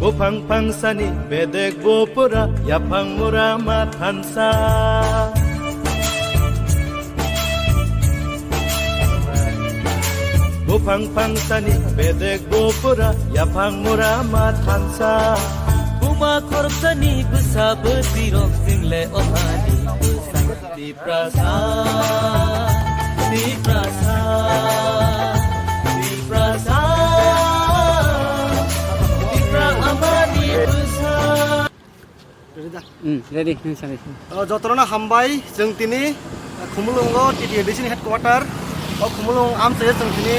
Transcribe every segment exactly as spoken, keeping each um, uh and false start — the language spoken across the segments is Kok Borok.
Buphang phangsani bedek bo pura, yaphang mura ma thansa. Buphang phangsani bedek bo pura, yaphang mura ma thansa. Buma khoroksani bwsa bwswirok chwngle o hani bwsa. Tiprasa, Tiprasa, Tiprasa, Tipra amani bwsa. Ready da? Hmm, ready, hmm, sorry. O, jotono hambai, chwng tini, uh, Khumulwngo T T A D C ni headquarter. O Khumulwng amchai chwng tini,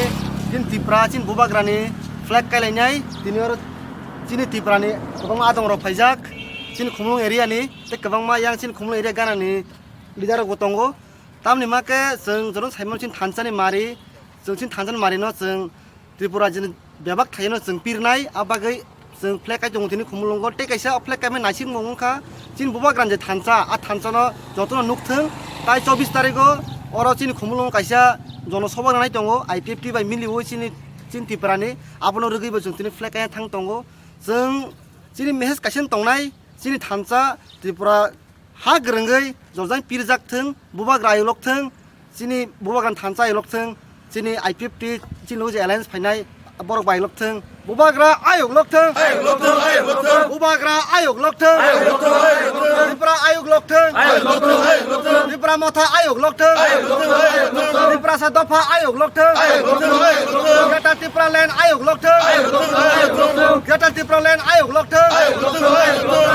chini Tipra, chini bubagrani flag kailainai. Tini oro chini Tiprani kwbangma adongrok phaijak, chini Khumulwng area ni, tei kwbangma yang chini Khumulwng area ganani leader rokbo tongo. Tamni ma khe chwng jotono saimano chini thansa ni mari, chwng chini thansa ni mari no chwng Tripura rajyoni bebak thaino chwng pirnai, a bagwi chwng flag kai tongo tini Khumulwngo. Tei kaisa o flag kaimani naisingmung wngkha chini bubagrani je thansa, a thansa no jotono nukthwng. Tai chobbish tarigo oro chini Khumulwngo kaisa jono sobha nanai tongo, I P F T bai miliwi chini, chini Tripura ni, abono rwgwi bo chwng tini flag kaina thang tongo. Chwng chini message kaisa tongnai, chini thansa Tripura ha kwrwngwi jorjani pirjak thwng, bubagra ayuk lok thwng, chini bubagrani thansa ayuk lok thwng, chini I P F T chini logi je alliance phainai borok bai lok thwng, bubagra ayuk lok thwng, ayuk lok thwng, ayuk lok thwng. Bubagra ayuk lok thwng, ayuk lok thwng, ayuk lok thwng. Tripura ayuk lok thwng, ayuk lok thwng, ayuk lok thwng. Tripura motha ayuk lok thwng, ayuk lok thwng, ayuk lok thwng. Tiprasa dopha ayuk lok thwng, ayuk lok thwng, ayuk lok thwng. Greater Tipraland ayuk lok thwng, ayuk lok thwng, ayuk lok thwng. Greater Tipraland ayuk lok thwng, ayuk lok thwng, ayuk lok thwng.